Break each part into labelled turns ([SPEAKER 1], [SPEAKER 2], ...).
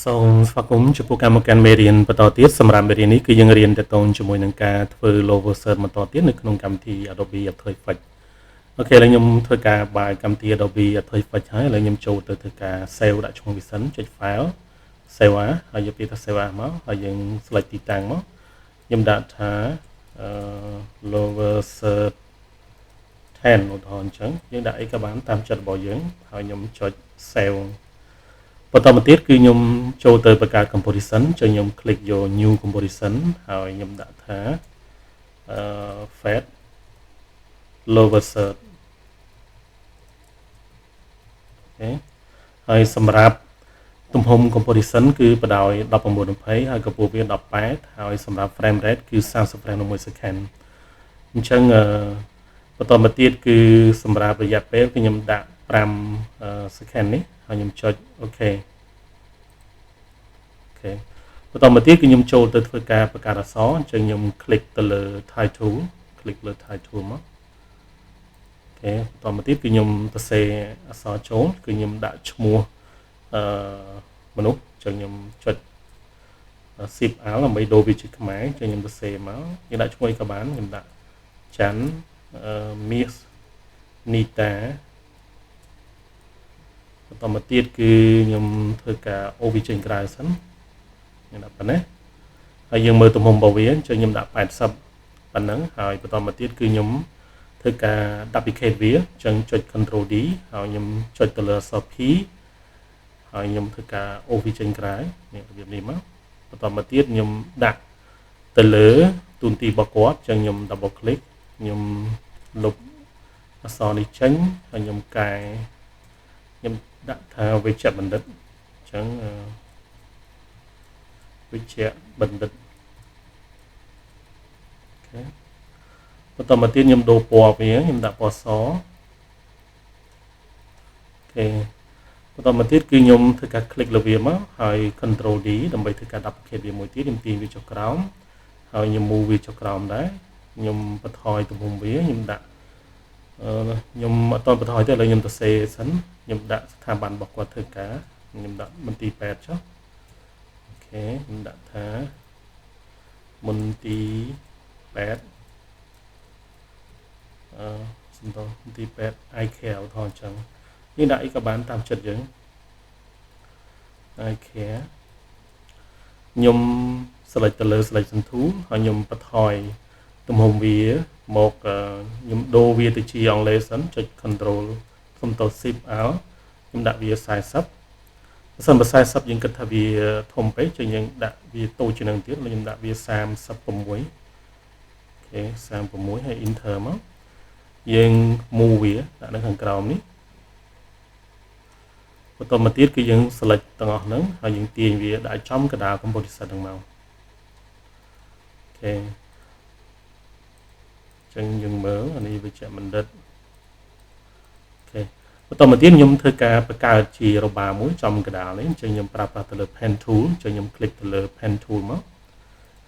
[SPEAKER 1] សូមស្វាគមន៍ចំពោះការមកកាន់មេរៀនបន្តទៀតសម្រាប់មេរៀននេះគឺយើងរៀនទាក់ទងជាមួយនឹងការធ្វើ lower third បន្តទៀតនៅក្នុងកម្មវិធី Adobe After Effects។ OK ឥឡូវខ្ញុំធ្វើការបើកកម្មវិធី Adobe After Effects ហើយឥឡូវខ្ញុំចូលទៅធ្វើការ save ដាក់ឈ្មោះវាសិនចុច file save as ហើយយកពាក្យថា save as មកហើយយើង select ទីតាំងមកខ្ញុំដាក់ថាlower third 10ឧទាហរណ៍អញ្ចឹងយើងដាក់អីក៏បានតាមចិត្តរបស់យើងហើយខ្ញុំចុច save។ បន្តមកទៀតគឺខ្ញុំចូលទៅបង្កើត composition ចុចខ្ញុំ click យក new composition ហើយខ្ញុំដាក់ថាfade lower third។ OK ហើយសម្រាប់ទំហំ composition គឺបណ្ដោយ1920ហើយកម្ពស់វា18ហើយសម្រាប់ frame rate គឺ30 frame ក្នុង1 second។ អញ្ចឹងអឺបន្តមកទៀតគឺសម្រាប់រយៈពេលគឺខ្ញុំដាក់5 second នេះហើយខ្ញុំចុច OK។ OK បន្តមកទៀតគឺខ្ញុំចូលទៅធ្វើការបង្កើតអក្សរអញ្ចឹងខ្ញុំ click ទៅលើ title click លើ title មក។ OK បន្តមកទៀតគឺខ្ញុំសរសេរអក្សរចូលគឺខ្ញុំដាក់ឈ្មោះអឺមនុស្សអញ្ចឹងខ្ញុំចុច Shift Alt ដើម្បីដូរវាជាខ្មែរអញ្ចឹងខ្ញុំសរសេរមកយើងដាក់ឈ្មោះអីក៏បានខ្ញុំដាក់ច័ន្ទមាសនីតាបន្តមកទៀតគឺខ្ញុំធ្វើការអូសវាចេញក្រៅសិនខ្ញុំដាក់ប៉ុណ្ណេះហើយយើងមើលទំហំរបស់វាអញ្ចឹងខ្ញុំដាក់80ប៉ុណ្ណឹងហើយបន្តមកទៀតគឺខ្ញុំធ្វើការ duplicate វាអញ្ចឹងចុច Control D ហើយខ្ញុំចុចទៅលើអក្សរ P ហើយខ្ញុំធ្វើការអូសវាចេញក្រៅនេះរបៀបនេះមកបន្តមកទៀតខ្ញុំដាក់ទៅលើទូនទីរបស់គាត់អញ្ចឹងខ្ញុំ double click ខ្ញុំលុបអក្សរនេះចេញហើយខ្ញុំកែខ្ញុំដាក់ថាវេជ្ជបណ្ឌិតអញ្ចឹង វេជ្ជបណ្ឌិត។ OK បន្តមកទៀតខ្ញុំដូរពណ៌វាខ្ញុំដាក់ពណ៌ស។ OK បន្តមកទៀតគឺខ្ញុំធ្វើការ click លើវាមកហើយ control D ដើម្បីធ្វើការ duplicate វាមួយទៀតខ្ញុំទាញវាចុះក្រោមហើយខ្ញុំ move វាចុះក្រោមដែរខ្ញុំបន្ថយទំហំវាខ្ញុំដាក់អឺខ្ញុំអត់តបន្ថយទេឥឡូវខ្ញុំទៅសេសិនខ្ញុំដាក់ស្ថាប័នរបស់គាត់ធ្វើការខ្ញុំដាក់មន្ទីរពេទ្យចុះOK ខ្ញុំដាក់ថាមន្ទីរពេទ្យអឺសំដៅមន្ទីរពេទ្យ ICare ឧទាហរណ៍អញ្ចឹងយើងដាក់អីក៏បានតាមចិត្តយើង ICare ខ្ញុំ select ទៅលើ selection tool ហើយខ្ញុំបន្ថយទំហំវាមកខ្ញុំដូរវាទៅជាអង់គ្លេសសិនចុច control សុំទៅ shift alt ខ្ញុំដាក់វា40បើសិនបើ40យើងគិតថាវាធំពេកចឹងយើងដាក់វាតូចជាងនឹងទៀតខ្ញុំដាក់វា36។ OK 36ហើយ enter មកយើង move វាដាក់នៅខាងក្រោមនេះបន្តមកទៀតគឺយើង select ទាំងអស់ហ្នឹងហើយយើងទាញវាដាក់ចំកណ្ដាល composition ហ្នឹងមក។ OK ចឹងយើងមើលអានេះវេជ្ជបណ្ឌិត។ OK បន្តមកទៀតខ្ញុំធ្វើការបង្កើតជារបាមួយចំកណ្ដាលនេះអញ្ចឹងខ្ញុំប្រើប្រាស់ទៅលើ pen tool អញ្ចឹងខ្ញុំ click ទៅលើ pen tool មក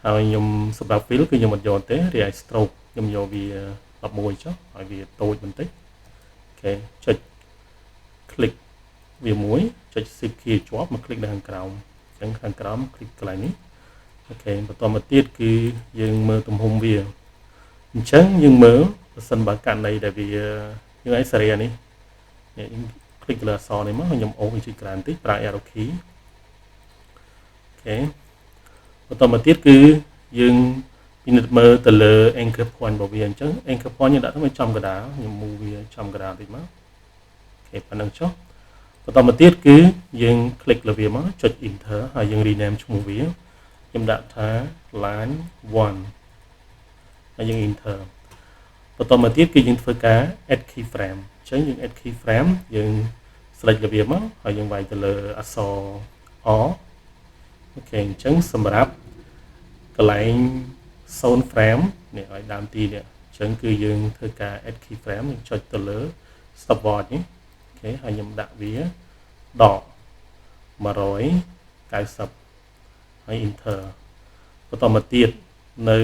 [SPEAKER 1] ហើយខ្ញុំសម្រាប់ fill គឺខ្ញុំអត់យកទេរីឯ stroke ខ្ញុំយកវា11ចុះឲ្យវាតូចបន្តិច។ OK ចុច click វាមួយចុច shift key ជាប់មក click នៅខាងក្រោមអញ្ចឹងខាងក្រោម click កន្លែងនេះ។ OK បន្តមកទៀតគឺយើងមើលទំហំវាអញ្ចឹងយើងមើលបើសិនបើករណីដែលវាយើងឲ្យសេរីនេះនេះយើង click លើអក្សរនេះមកខ្ញុំអូសវាជួយក្រានតិចប្រើ arrow key។ OK បន្តមកទៀតគឺយើងពិនិត្យមើលទៅលើ anchor point របស់វាអញ្ចឹង anchor point យើងដាក់ទៅមកចំកណ្ដាលខ្ញុំ move វាចំកណ្ដាលតិចមក។ OK ប៉ុណ្ណឹងចុះបន្តមកទៀតគឺយើង click លើវាមកចុច enter ហើយយើង rename ឈ្មោះវាខ្ញុំដាក់ថា line 1ហើយយើង enter។ បន្តមកទៀតគឺយើងធ្វើការ add keyframe អញ្ចឹងយើង add keyframe យើង select លើវាមកហើយយើងវាយទៅលើអក្សរ R។ OK អញ្ចឹងសម្រាប់កន្លែង0 frame នេះឲ្យដើមទីនេះអញ្ចឹងគឺយើងធ្វើការ add keyframe យើងចុចទៅលើ stopwatch នេះ។ OK ហើយខ្ញុំដាក់វាដក190ហើយ enter។ បន្តមកទៀតនៅ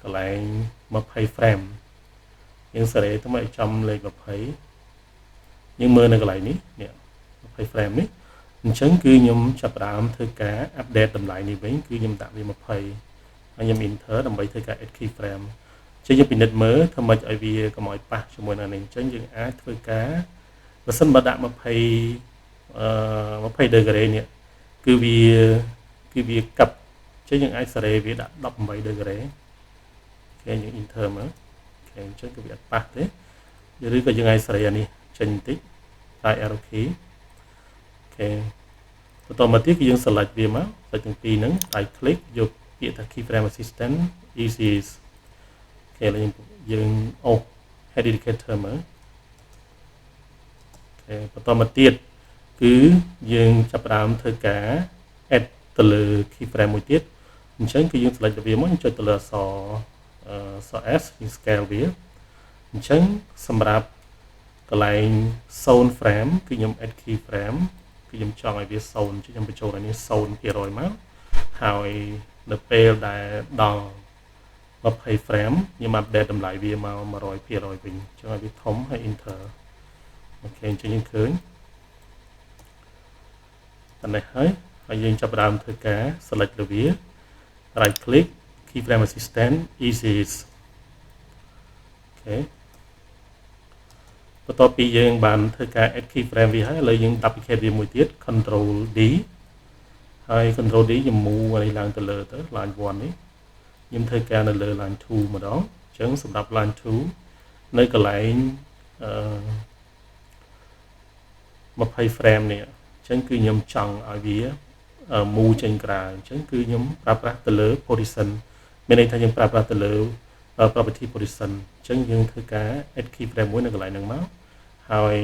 [SPEAKER 1] កន្លែង20 frame យើងសេរីទៅមកឲ្យចំលេខ20យើងមើលនៅកន្លែងនេះនេះ20 frame នេះ អញ្ចឹងគឺខ្ញុំចាប់ផ្ដើមធ្វើការ update តម្លៃនេះវិញគឺខ្ញុំដាក់វា20ហើយខ្ញុំ enter ដើម្បីធ្វើការ add keyframe ចឹងយើងពិនិត្យមើលធ្វើម៉េចឲ្យវាកុំឲ្យប៉ះជាមួយនឹងនេះអញ្ចឹងយើងអាចធ្វើការបើសិនបើដាក់20អឺ20 degree នេះគឺវាកាប់ចឹងយើងអាចសេរីវាដាក់18 degree គេយើង enter មើលគេអញ្ចឹងគឺវាអត់ប៉ះទេឬក៏យើងអាចសេរីអានេះចេញបន្តិចតែ arrow key គេបន្តមកទៀតគឺយើង select វាមក select ទាំងពីរហ្នឹង right click យកពាក្យថា keyframe assistant easy គេឥឡូវយើងអូស head indicator មើលគេបន្តមកទៀតគឺយើងចាប់ផ្ដើមធ្វើការ add ទៅលើ keyframe មួយទៀតអញ្ចឹងគឺយើង select វាមកចុចទៅលើអក្សរ S យើង scale វាអញ្ចឹងសម្រាប់កន្លែង0 frame គឺខ្ញុំ add keyframe គឺខ្ញុំចង់ឲ្យវា0ខ្ញុំបញ្ចូលឲ្យនេះ0%មកហើយនៅពេលដែលដល់20 frame ខ្ញុំ update តម្លៃវាមក100%វិញចង់ឲ្យវាធំហើយ enter OK អញ្ចឹងយើងឃើញប៉ុណ្ណេះហើយហើយយើងចាប់ផ្ដើមធ្វើការ select លើវា right click keyframe assistant easy OK បន្ទាប់ពីយើងបានធ្វើការ add keyframe វាហើយឥឡូវយើង duplicate វាមួយទៀត control D ហើយ control D ខ្ញុំ move នេះឡើងទៅលើទៅ line 1នេះខ្ញុំធ្វើការនៅលើ line 2ម្ដងអញ្ចឹងសម្រាប់ line 2នៅកន្លែងអឺ20 frame នេះអញ្ចឹងគឺខ្ញុំចង់ឲ្យវា move ចេញក្រៅអញ្ចឹងគឺខ្ញុំប្រើប្រាស់ទៅលើ position មានន័យថាយើងប្រើប្រាស់ទៅលើ property position អញ្ចឹងយើងធ្វើការ add keyframe មួយនៅកន្លែងហ្នឹងមកហើយ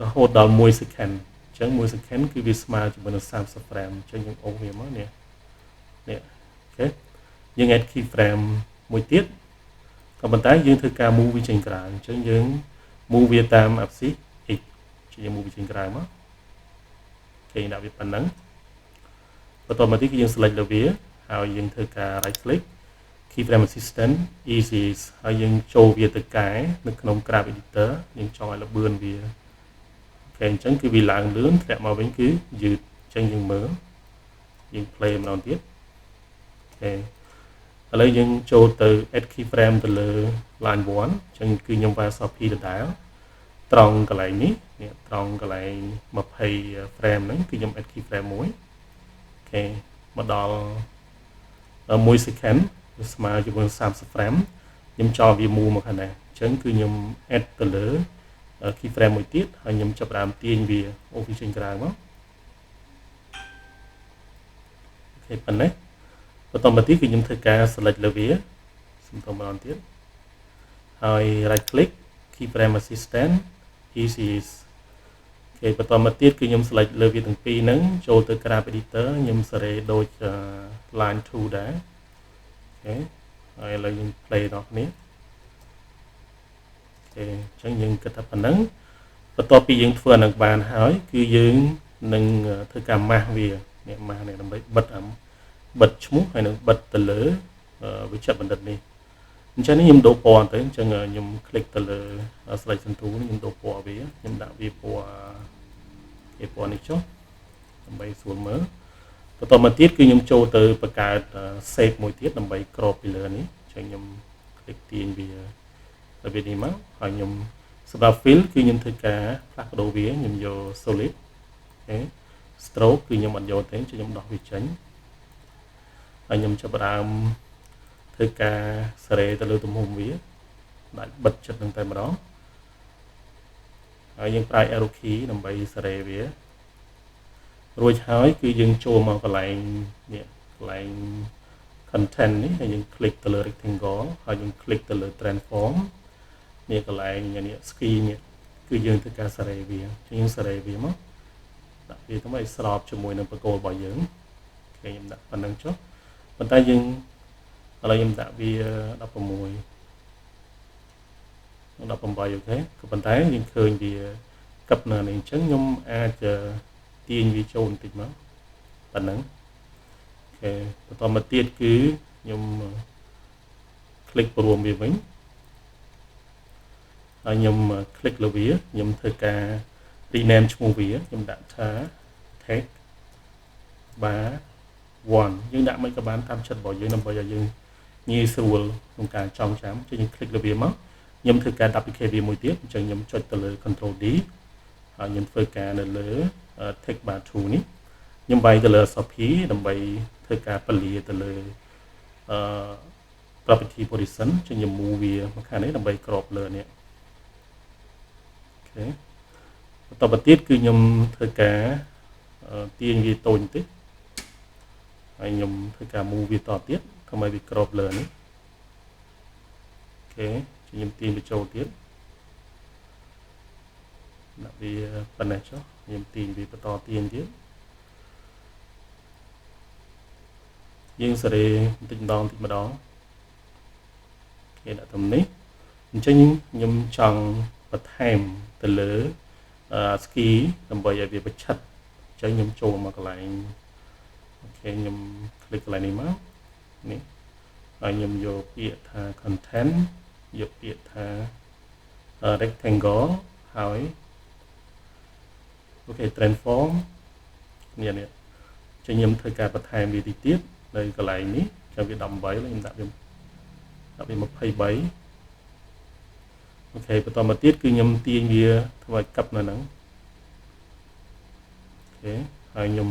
[SPEAKER 1] រហូតដល់1 second អញ្ចឹង1 second គឺវាស្មើជាមួយនឹង30 frame អញ្ចឹងយើងអូសវាមកនេះនេះ OK យើង add keyframe មួយទៀតក៏ប៉ុន្តែយើងធ្វើការ move វាចេញក្រៅអញ្ចឹងយើង move វាតាម axis x ជាយើង move វាចេញក្រៅមកគេដាក់វាប៉ុណ្ណឹងបន្តមកទៀតគឺយើង select លើវាហើយយើងធ្វើការ right click keyframe assistant easy ហើយយើងចូលវាទៅកែនៅក្នុង graph editor យើងចង់ឲ្យលបឿនវា OK អញ្ចឹងគឺវាឡើងលឿនធ្លាក់មកវិញគឺយឺតអញ្ចឹងយើងមើលយើង play ម្ដងទៀត OK ឥឡូវយើងចូលទៅ add keyframe ទៅលើ line 1អញ្ចឹងគឺខ្ញុំវាយអក្សរ P ដដែលត្រង់កន្លែងនេះនេះត្រង់កន្លែង20 frame ហ្នឹងគឺខ្ញុំ add keyframe មួយ OK មកដល់1 second វាស្មើជាមួយ30 frame ខ្ញុំចង់វា move មកខាងនេះអញ្ចឹងគឺខ្ញុំ add ទៅលើ keyframe មួយទៀតហើយខ្ញុំចាប់ផ្ដើមទាញវាអូសវាចេញក្រៅមក OK ប៉ុណ្ណេះបន្តមកទៀតគឺខ្ញុំធ្វើការ select លើវាសំទោសម្ដងទៀតហើយ right click keyframe assistant easy គេបន្តមកទៀតគឺខ្ញុំ select លើវាទាំងពីរហ្នឹងចូលទៅ graph editor ខ្ញុំសេរីដូច line 2ដែរ OK ហើយឥឡូវយើង play ដល់គ្នា OK អញ្ចឹងយើងគិតថាប៉ុណ្ណឹងបន្ទាប់ពីយើងធ្វើអានឹងបានហើយគឺយើងនឹងធ្វើការម៉ាស់វានេះម៉ាស់នេះដើម្បីបិទបិទឈ្មោះហើយនឹងបិទទៅលើវិជ្ជបណ្ឌិតនេះអញ្ចឹងនេះខ្ញុំដូរពណ៌ទៅអញ្ចឹងខ្ញុំ click ទៅលើ selection tool នេះខ្ញុំដូរពណ៌វាខ្ញុំដាក់វាពណ៌គេពណ៌នេះចុះដើម្បីស្រួលមើលបន្តមកទៀតគឺខ្ញុំចូលទៅបង្កើត shape មួយទៀតដើម្បីក្របពីលើនេះអញ្ចឹងខ្ញុំ click ទាញវារបៀបនេះមកហើយខ្ញុំសម្រាប់ fill គឺខ្ញុំធ្វើការផ្លាស់ប្ដូរវាខ្ញុំយក solid OK stroke គឺខ្ញុំអត់យកទេខ្ញុំដោះវាចេញហើយខ្ញុំចាប់ផ្ដើមធ្វើការសេរីទៅលើទំហំវាដាច់បិទចិត្តនឹងតែម្ដងហើយយើងប្រើ arrow key ដើម្បីសេរីវារួចហើយគឺយើងចូលមកកន្លែងនេះកន្លែង content នេះហើយយើង click ទៅលើ rectangle ហើយយើង click ទៅលើ transform នេះកន្លែងនេះ skew នេះគឺយើងធ្វើការសេរីវាយើងសេរីវាមកដាក់វាទៅឲ្យស្របជាមួយនឹងបកគោលរបស់យើងគេខ្ញុំដាក់ប៉ុណ្្នឹងចុះប៉ុន្តែយើងឥឡូវខ្ញុំដាក់វា16 18 OK ក៏ប៉ុន្តែយើងឃើញវាកឹបនៅនេះអញ្ចឹងខ្ញុំអាចទាញវាចូលបន្តិចមកប៉ុណ្ណឹង OK បន្តមកទៀតគឺខ្ញុំ click ព្រមវាវិញហើយខ្ញុំ click លើវាខ្ញុំធ្វើការ Rename ឈ្មោះវាខ្ញុំដាក់ថា text bar 1យើងដាក់មិនក៏បានតាមចិត្តរបស់យើងដើម្បីឲ្យយើងងាយស្រួលក្នុងការចងចាំចុចយើង click លើវាមកខ្ញុំធ្វើការ duplicate វាមួយទៀតអញ្ចឹងខ្ញុំចុចទៅលើ control D ហើយខ្ញុំធ្វើការនៅលើ text bar 2នេះខ្ញុំវាយទៅលើអក្សរ P ដើម្បីធ្វើការពលាទៅលើអឺ property position ចឹងខ្ញុំ move វាមកខាងនេះដើម្បីក្របលើនេះOK បន្តទៅទៀតគឺខ្ញុំធ្វើការទាញវាតូចបន្តិចហើយខ្ញុំធ្វើការ move វាតទៀតធ្វើឲ្យវាក្របលើនេះOK ខ្ញុំទាញបញ្ចូលទៀតដាក់វាប៉ុណ្ណេះចុះខ្ញុំទាញវាបន្តទាញទៀតយើងសេរីបន្តិចម្ដងបន្តិចម្ដងគេដាក់ត្រឹមនេះអញ្ចឹងខ្ញុំចង់បន្ថែមទៅលើ ski ដើម្បីឲ្យវាប្រឆិតអញ្ចឹងខ្ញុំចូលមកកន្លែង OK ខ្ញុំ click កន្លែងនេះមកនេះហើយខ្ញុំយកពាក្យថា content យកពាក្យថា rectangle ហើយ OK transform នេះនេះចឹងខ្ញុំធ្វើការបន្ថែមវាតិចទៀតនៅកន្លែងនេះចាំវា18ខ្ញុំដាក់វា23 OK បន្តមកទៀតគឺខ្ញុំទាញវាធ្វើឲ្យកាប់នៅហ្នឹង OK ហើយខ្ញុំ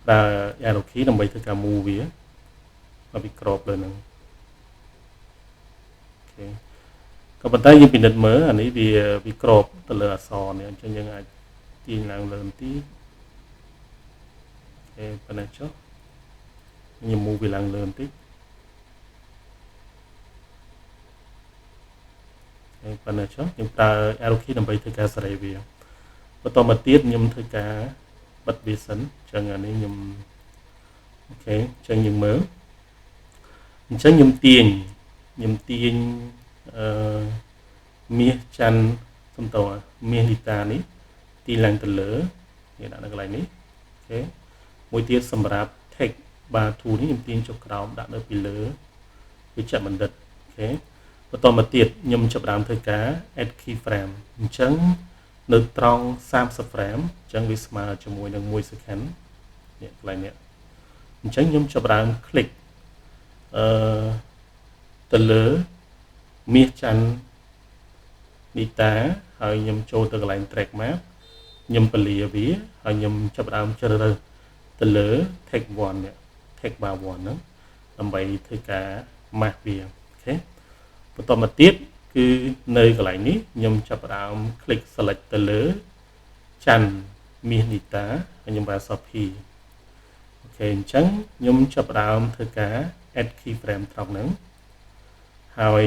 [SPEAKER 1] ប្រើ arrow key ដើម្បីធ្វើការ move វាឲ្យវាក្របលើហ្នឹង OK ក៏ប៉ុន្តែយើងពិនិត្យមើលអានេះវាវាក្របទៅលើអក្សរនេះអញ្ចឹងយើងអាចទាញឡើងលើបន្តិច OK ប៉ុណ្ណេះចុះខ្ញុំ move វាឡើងលើបន្តិចប៉ុណ្ណេះចុះខ្ញុំប្រើ arrow key ដើម្បីធ្វើការសេរីវាបន្តមកទៀតខ្ញុំធ្វើការបិទវាសិនអញ្ចឹងអានេះខ្ញុំ OK អញ្ចឹងយើងមើលអញ្ចឹងខ្ញុំទាញអឺមាសច័ន្ទសំតោមាសលីតានេះទាញឡើងទៅលើគេដាក់នៅកន្លែងនេះ OK មួយទៀតសម្រាប់ text bar 2នេះខ្ញុំទាញចុះក្រោមដាក់នៅពីលើវិជ្ជបណ្ឌិត OK បន្តមកទៀតខ្ញុំចាប់ផ្ដើមធ្វើការ add keyframe អញ្ចឹងនៅត្រង់30 frame អញ្ចឹងវាស្មើជាមួយនឹង1 second នេះកន្លែងនេះអញ្ចឹងខ្ញុំចាប់ផ្ដើម click អឺទៅលើមាសច័ន្ទនីតាហើយខ្ញុំចូលទៅកន្លែង track map ខ្ញុំពលាវាហើយខ្ញុំចាប់ផ្ដើមជ្រើសរើសទៅលើ text 1នេះ text bar 1ហ្នឹងដើម្បីធ្វើការ mask វា OK បន្តមកទៀតគឺនៅកន្លែងនេះខ្ញុំចាប់ផ្ដើម click select ទៅលើច័ន្ទមាសនីតាហើយខ្ញុំវាយអក្សរ P OK អញ្ចឹងខ្ញុំចាប់ផ្ដើមធ្វើការ add keyframe ត្រង់ហ្នឹងហើយ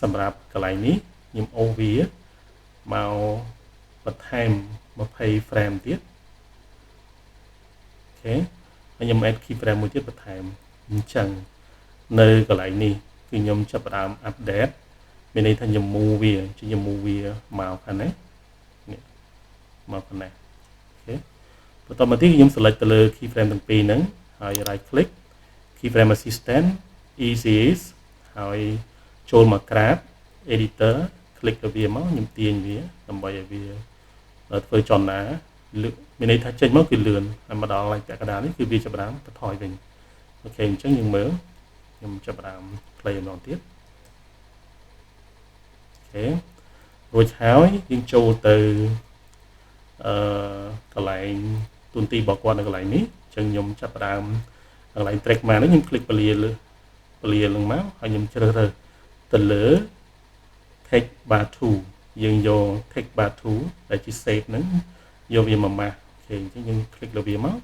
[SPEAKER 1] សម្រាប់កន្លែងនេះខ្ញុំអូសវាមកបន្ថែម20 frame ទៀត OK ហើយខ្ញុំ add keyframe មួយទៀតបន្ថែមអញ្ចឹងនៅកន្លែងនេះគឺខ្ញុំចាប់ផ្ដើម update មានន័យថាខ្ញុំ move វាខ្ញុំ move វាមកខាងនេះនេះមកខាងនេះ OK បន្តមកទៀតខ្ញុំ select ទៅលើ keyframe ទាំងពីរហ្នឹងហើយ right click keyframe assistant easy ease ហើយចូលមក graph editor click ទៅវាមកខ្ញុំទាញវាដើម្បីឲ្យវាធ្វើចលនាមានន័យថាចេញមកគឺលឿនហើយមកដល់ពាក់កណ្ដាលនេះគឺវាចាប់ផ្ដើមបន្ថយវិញ OK អញ្ចឹងយើងមើលខ្ញុំចាប់ផ្ដើម play ម្ដងទៀត OK រួចហើយយើងចូលទៅអឺកន្លែងទូនទីរបស់គាត់នៅកន្លែងនេះអញ្ចឹងខ្ញុំចាប់ផ្ដើមកន្លែង track មកនេះខ្ញុំ click ពលាលើពលានឹងមកហើយខ្ញុំជ្រើសរើសទៅលើ text bar 2យើងយក text bar 2ដែលជា shape ហ្នឹងយកវាមកម៉ាស់ OK អញ្ចឹងយើង click លើវាមក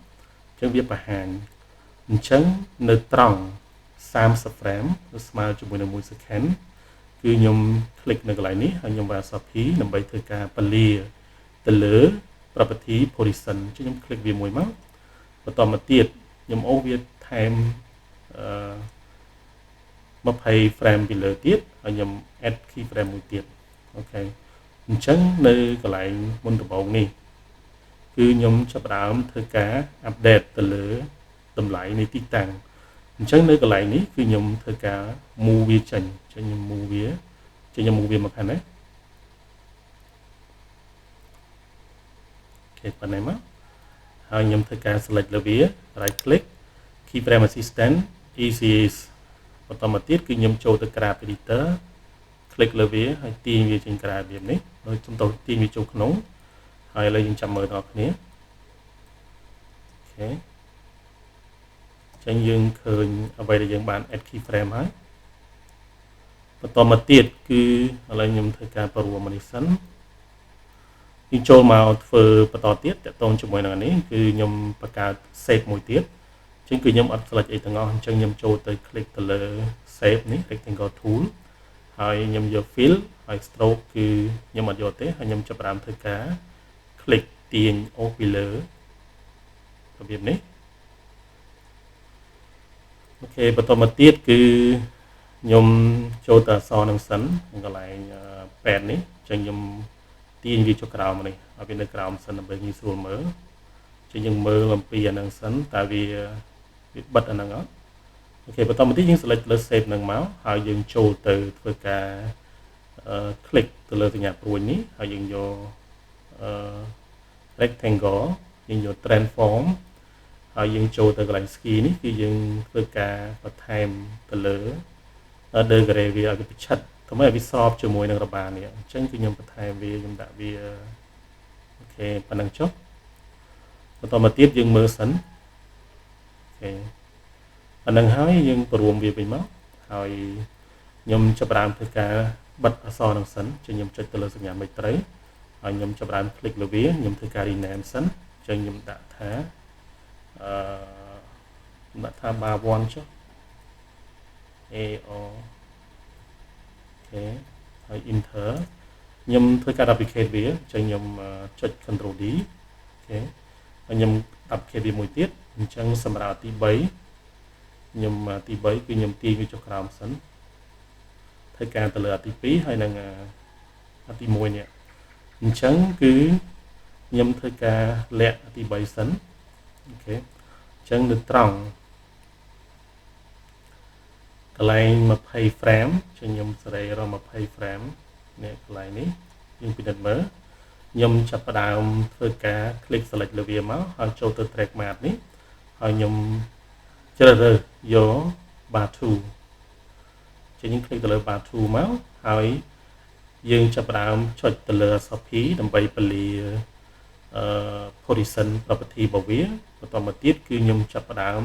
[SPEAKER 1] អញ្ចឹងវាបង្ហាញអញ្ចឹងនៅត្រង់30 frame ស្មើជាមួយនឹង1 second គឺខ្ញុំ click នៅកន្លែងនេះហើយខ្ញុំវាយអក្សរ P ដើម្បីធ្វើការពលាទៅលើ property position អញ្ចឹងខ្ញុំ click វាមួយមកបន្តមកទៀតខ្ញុំអូសវាថែមអឺ20 frame ពីលើទៀតហើយខ្ញុំ add keyframe មួយទៀត OK អញ្ចឹងនៅកន្លែងមុនដំបូងនេះគឺខ្ញុំចាប់ផ្ដើមធ្វើការ update ទៅលើតម្លៃនៃទីតាំងអញ្ចឹងនៅកន្លែងនេះគឺខ្ញុំធ្វើការ move វាចេញអញ្ចឹងខ្ញុំ move វាចេញខ្ញុំ move វាមកខាងនេះ OK ប៉ុណ្ណេះមកហើយខ្ញុំធ្វើការ select លើវា right click keyframe assistant easy ease បន្តមកទៀតគឺខ្ញុំចូលទៅ graph editor click លើវាហើយទាញវាចេញក្រៅរបៀបនេះដោយសំដៅទាញវាចូលក្នុងហើយឥឡូវយើងចាំមើលដល់គ្នា OK ចឹងយើងឃើញអ្វីដែលយើងបាន add keyframe ហើយបន្តមកទៀតគឺឥឡូវខ្ញុំធ្វើការបង្រួមនេះសិនយើងចូលមកធ្វើបន្តទៀតតកតងជាមួយនឹងនេះគឺខ្ញុំបង្កើត shape មួយទៀតអញ្ចឹងគឺខ្ញុំអត់ select អីទាំងអស់អញ្ចឹងខ្ញុំចូលទៅ click ទៅលើ shape នេះ rectangle tool ហើយខ្ញុំយក fill ហើយ stroke គឺខ្ញុំអត់យកទេហើយខ្ញុំចាប់ផ្ដើមធ្វើការ click ទាញអូសពីលើរបៀបនេះ OK បន្តមកទៀតគឺខ្ញុំចូលទៅអក្សរនឹងសិនកន្លែងពេទ្យនេះអញ្ចឹងខ្ញុំទាញវាចុះក្រោមនេះឲ្យវានៅក្រោមសិនដើម្បីងាយស្រួលមើលអញ្ចឹងយើងមើលអំពីអានឹងសិនតើវាវាបិទអានឹងអត់ OK បន្តមកទៀតយើង select លើ shape នឹងមកហើយយើងចូលទៅធ្វើការ click ទៅលើសញ្ញាព្រួញនេះហើយយើងយក rectangle យើងយក transform ហើយយើងចូលទៅកន្លែង skew នេះគឺយើងធ្វើការបន្ថែមទៅលើ degree វាឲ្យវាប្រឆិតធ្វើឲ្យវាស្របជាមួយនឹងរបានេះអញ្ចឹងគឺខ្ញុំបន្ថែមវាខ្ញុំដាក់វា OK ប៉ុណ្ណឹងចុះបន្តមកទៀតយើងមើលសិន OK ប៉ុណ្ណឹងហើយយើងព្រមវាវិញមកហើយខ្ញុំចាប់ផ្ដើមធ្វើការបិទអក្សរនឹងសិនចឹងខ្ញុំចុចទៅលើសញ្ញាមិចត្រូវហើយខ្ញុំចាប់ផ្ដើម click លើវាខ្ញុំធ្វើការ rename សិនចឹងខ្ញុំដាក់ថាអឺដាក់ថា bar 1ចុះ A O OK ហើយ enter ខ្ញុំធ្វើការ duplicate វាចឹងខ្ញុំចុច control D OK ហើយខ្ញុំ duplicate វាមួយទៀតអញ្ចឹងសម្រាប់ទី3ខ្ញុំទី3គឺខ្ញុំទាញវាចុះក្រោមសិនធ្វើការទៅលើអាទី2ហើយនិងអាទី1នេះអញ្ចឹងគឺខ្ញុំធ្វើការលាក់អាទី3សិន OK អញ្ចឹងនៅត្រង់កន្លែង20 frame ចឹងខ្ញុំសេរីរក20 frame នេះកន្លែងនេះយើងពិនិត្យមើលខ្ញុំចាប់ផ្ដើមធ្វើការ click select លើវាមកហើយចូលទៅ track matte នេះហើយខ្ញុំជ្រើសរើសយក bar 2ចឹងយើង click ទៅលើ bar 2មកហើយយើងចាប់ផ្ដើមចុចទៅលើអក្សរ P ដើម្បីពលាអឺ position property របស់វាបន្តមកទៀតគឺខ្ញុំចាប់ផ្ដើម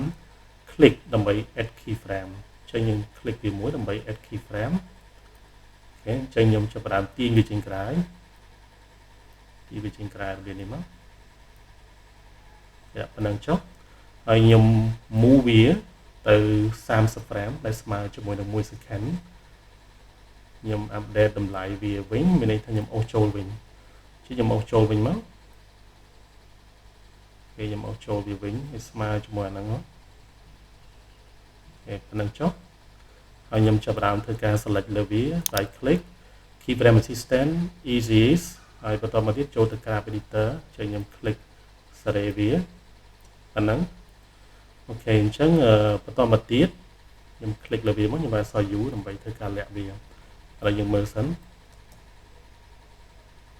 [SPEAKER 1] click ដើម្បី add keyframe ចឹងយើង click វាមួយដើម្បី add keyframe OK ចឹងខ្ញុំចាប់ផ្ដើមទាញវាចេញក្រៅទាញវាចេញក្រៅរបៀបនេះមកយ៉ាប៉ុណ្ណឹងចុះហើយខ្ញុំ move វាទៅ30 frame ដែលស្មើជាមួយនឹង1 second ខ្ញុំ update តម្លៃវាវិញមានន័យថាខ្ញុំអូសចូលវិញជាខ្ញុំអូសចូលវិញមកគេខ្ញុំអូសចូលវាវិញឲ្យស្មើជាមួយអាហ្នឹងគេប៉ុណ្ណឹងចុះហើយខ្ញុំចាប់ផ្ដើមធ្វើការ select លើវា right click keyframe assistant easy ease ហើយបន្តមកទៀតចូលទៅ graph editor ចុចខ្ញុំ click សេរីវាប៉ុណ្ណឹង OK អញ្ចឹងបន្តមកទៀតខ្ញុំ click លើវាមកខ្ញុំវាយអក្សរ U ដើម្បីធ្វើការលាក់វាឥឡូវយើងមើលសិន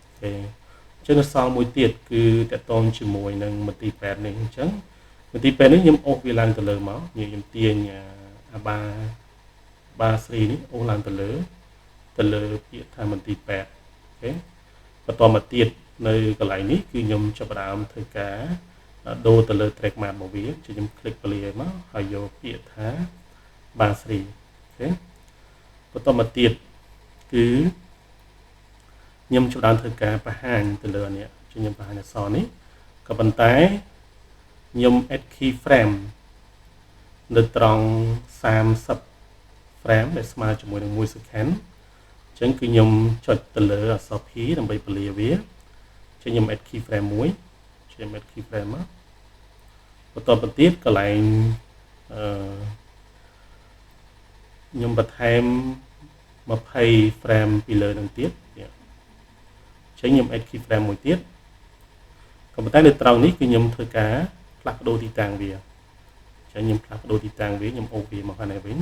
[SPEAKER 1] OK អញ្ចឹងនៅសល់មួយទៀតគឺតកតងជាមួយនឹងមន្ទីរពេទ្យនេះអញ្ចឹងមន្ទីរពេទ្យនេះខ្ញុំអូសវាឡើងទៅលើមកខ្ញុំទាញអាបាបាស្រីនេះអូសឡើងទៅលើទៅលើពាក្យថាមន្ទីរពេទ្យ OK បន្តមកទៀតនៅកន្លែងនេះគឺខ្ញុំចាប់ផ្ដើមធ្វើការដូរទៅលើ track matte របស់វាជាខ្ញុំ click ពលាមកហើយយកពាក្យថា bar 3 OK បន្តមកទៀតគឺខ្ញុំចាប់ផ្ដើមធ្វើការបង្ហាញទៅលើនេះខ្ញុំបង្ហាញអក្សរនេះក៏ប៉ុន្តែខ្ញុំ add key frame នៅត្រង់30 frame ដែលស្មើជាមួយនឹង1 second អញ្ចឹងគឺខ្ញុំចុចទៅលើអក្សរ P ដើម្បីពលាវាអញ្ចឹងខ្ញុំ add key frame មួយខ្ញុំ add key frame មកបន្តទៅទៀតកន្លែងអឺខ្ញុំបន្ថែម20 frame ពីលើនឹងទៀតអញ្ចឹងខ្ញុំ add key frame មួយទៀតក៏ប៉ុន្តែនៅត្រង់នេះគឺខ្ញុំធ្វើការផ្លាស់ប្ដូរទីតាំងវាអញ្ចឹងខ្ញុំផ្លាស់ប្ដូរទីតាំងវាខ្ញុំអូសវាមកខាងនេះវិញ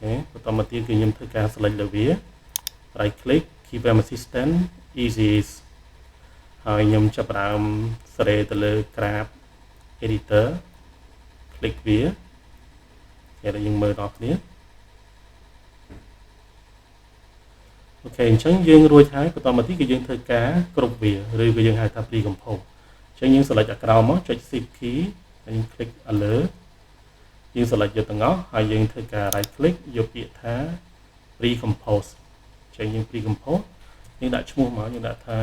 [SPEAKER 1] OK បន្តមកទៀតគឺខ្ញុំធ្វើការ select លើវា right click keyframe assistant easy ease ហើយខ្ញុំចាប់ផ្ដើមសេរីទៅលើ graph editor click វាគេឲ្យយើងមើលដល់គ្នា OK អញ្ចឹងយើងរួចហើយបន្តមកទៀតគឺយើងធ្វើការគ្រប់វាឬក៏យើងហៅថា pre compose អញ្ចឹងយើង select អាក្រោមមកចុច shift key ហើយយើង click ឲ្យលើយើង select យកទាំងអស់ហើយយើងធ្វើការ right click យកពាក្យថា pre compose អញ្ចឹងយើង pre compose យើងដាក់ឈ្មោះមកយើងដាក់ថា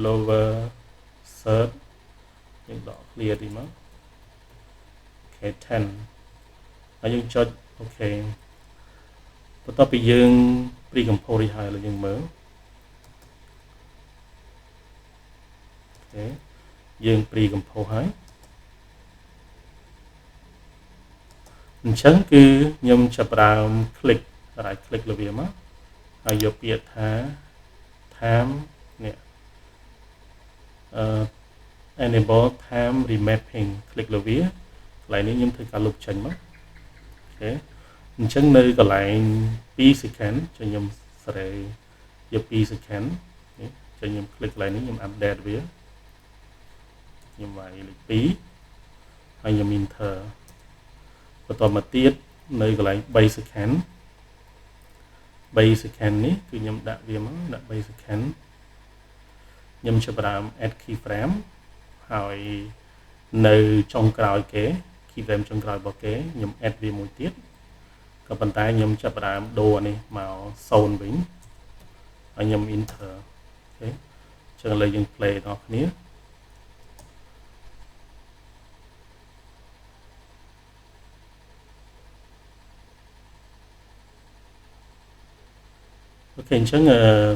[SPEAKER 1] lower third យើងដក clear ទីមក OK 10ហើយយើងចុច OK បន្ទាប់ពីយើង pre compose រួចហើយឥឡូវយើងមើល OK យើង pre compose ហើយអញ្ចឹងគឺខ្ញុំចាប់ផ្ដើម click right click លើវាមកហើយយកពាក្យថា time នេះអឺ enable time remapping click លើវាកន្លែងនេះខ្ញុំធ្វើការលុបចេញមក OK អញ្ចឹងនៅកន្លែង2 second ចុចខ្ញុំសេរីយក2 second នេះចុចខ្ញុំ click កន្លែងនេះខ្ញុំ update វាខ្ញុំវាយលេខ2ហើយខ្ញុំ enter បន្តមកទៀតនៅកន្លែង3 second 3 second នេះគឺខ្ញុំដាក់វាមកដាក់3 second ខ្ញុំចាប់ផ្ដើម add keyframe ហើយនៅចុងក្រោយគេ keyframe ចុងក្រោយរបស់គេខ្ញុំ add វាមួយទៀតក៏ប៉ុន្តែខ្ញុំចាប់ផ្ដើមដូរនេះមក0វិញហើយខ្ញុំ enter OK ចឹងឥឡូវយើង play ដល់គ្នា OK អញ្ចឹង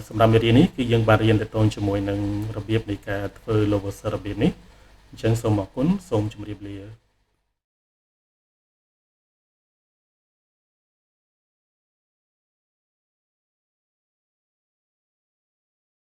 [SPEAKER 1] សម្រាប់មេរៀននេះគឺយើងបានរៀនទាក់ទងជាមួយនឹងរបៀបនៃការធ្វើ lower third របៀបនេះអញ្ចឹងសូមអរគុណសូមជម្រាបលា។